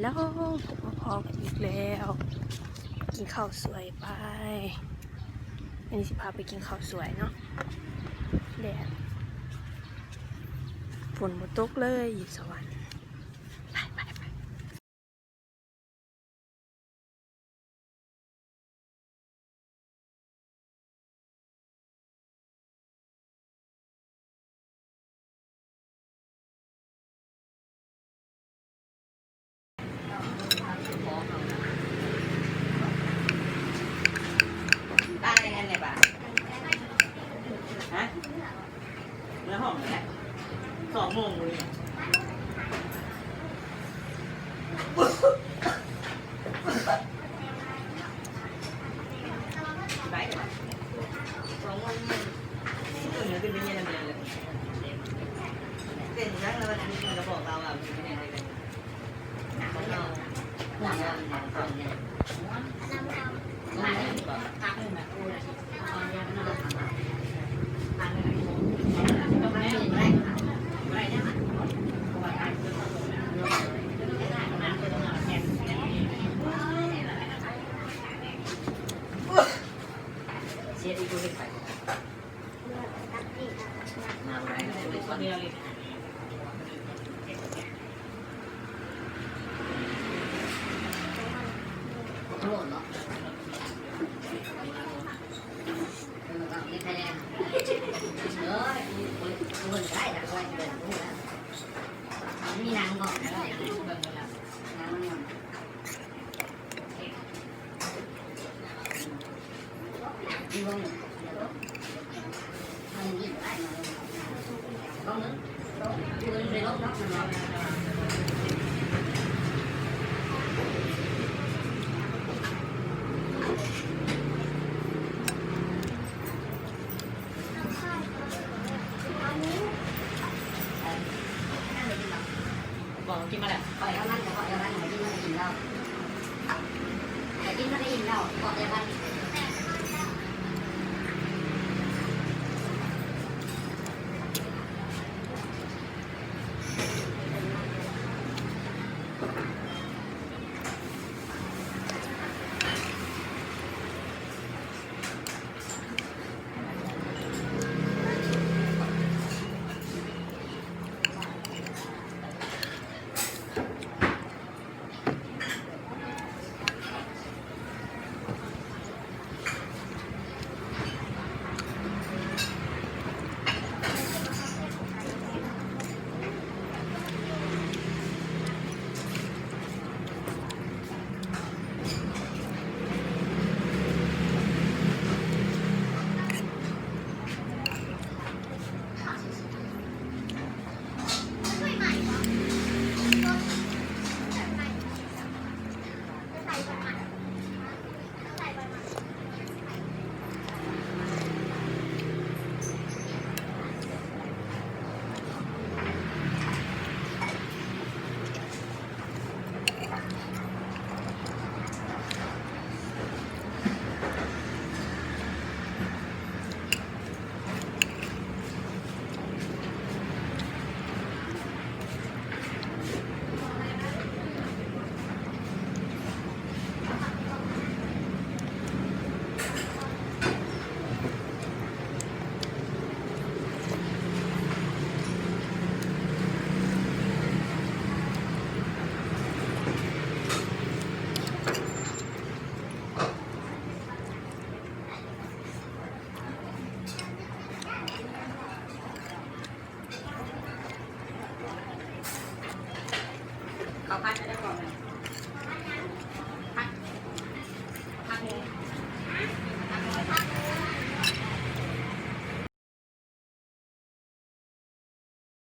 ແລ້ວ ພົບມາພໍ້ກັນອີກແລ້ວ ກິນເຂົ້າສວຍໄປ. ອັນນີ້ຊິພາໄປກິນເຂົ້າສວຍເນາະ ແດດ ຝົນບໍ່ຕົກເລີຍຢູ່ສະຫວັນ. ໄປ ໄປ ໄປ. ໄດ້ແລ້ວແຫຼະບາດ ຮະ? ເມືອຫ້ອງແລ້ວ ສອງໂມງເລີຍ. ສອງໂມງ ເປັນຫຍັງລະ ເປັນຫຍັງລະ ບອກລາວວ່າເປັນຫຍັງລະ. ບອກກິນມາແລ້ວ ຂ້ອຍເອົາມັນ ຂ້ອຍເອົາມັນ ກິນມາໄດ້ກິນເຫຼົ້າ ໄປກິນມາໄດ້ກິນເຫຼົ້າ ເພາະແຕ່ມັນ. ເຂົ້າຜັດໄດ້ບໍ່?